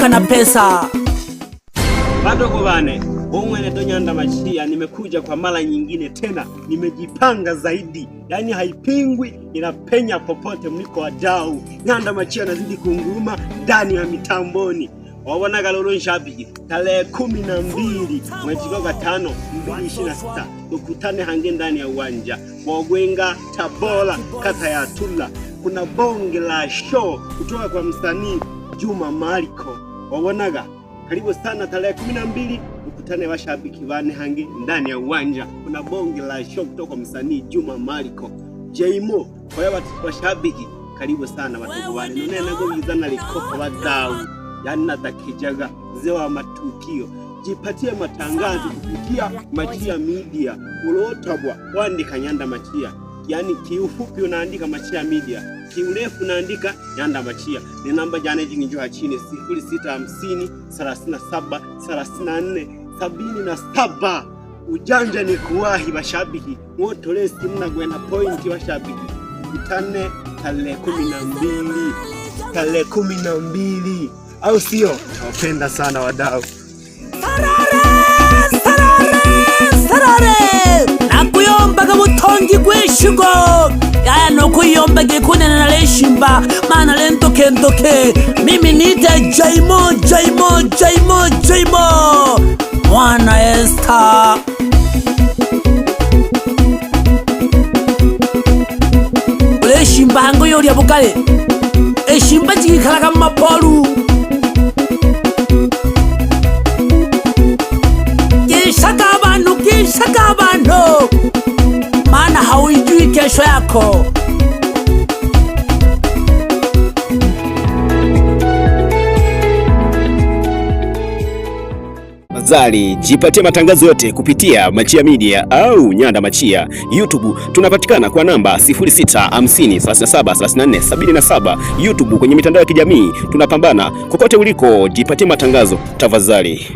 Weka na pesa. Badogo bane umwene Donyanda Machia, nimekuja kwa mara nyingine tena, nimejipanga zaidi, yaani haipingwi, inapenya popote mliko wadau. Nyanda Machia nazidi kunguruma ndani ya mitamboni wabonaga lolo nshabiki tarehe 12 mwezi wa 5 2026 tukutane hange ndani ya uwanja Bogwenga Tabora, kata ya Tula. Kuna bonge la show kutoka kwa msanii Juma Mariko wabonaga. Karibu sana tarehe 12 ukutane washabiki bane hange ndani ya uwanja. Kuna bonge la show kutoka kwa msanii Juma Mariko Jmo. Kwa hiyo washabiki karibu sana batugu bane none nago bizana likopo badau yani natakijaga mzee wa matukio. Jipatie matangazo kupitia Machia Media. Ulotabwa wandika Nyanda Machia, yani kiufupi unaandika Machia Media, kiurefu unaandika Nyanda Machia. Ni namba jana jingi chini 0650 37 34 77. Ujanja ni kuwahi bashabiki mwotole simu na gwena point bashabiki, tukutane tarehe 12, tarehe 12, au sio? Nawapenda sana wadau. Sarare, sarare, sarare. Nakuyombaga butongi bw'ishigo yaya nokuyomba gikunene naleshimba mana lentokentoke. Mimi nite Jaimo, Jaimo, Jaimo, Jaimo mwana Esta. Uleshimba hango yolya bugale eshimba jikikalaga mumapolu gishaga abantu gishaga abantu maana hauijui kesho yako. Tafadhali jipatie matangazo yote kupitia Machia Media au Nyanda Machia. YouTube tunapatikana kwa namba 0650 37 34 77. YouTube kwenye mitandao ya kijamii tunapambana kokote uliko, jipatie matangazo tafadhali.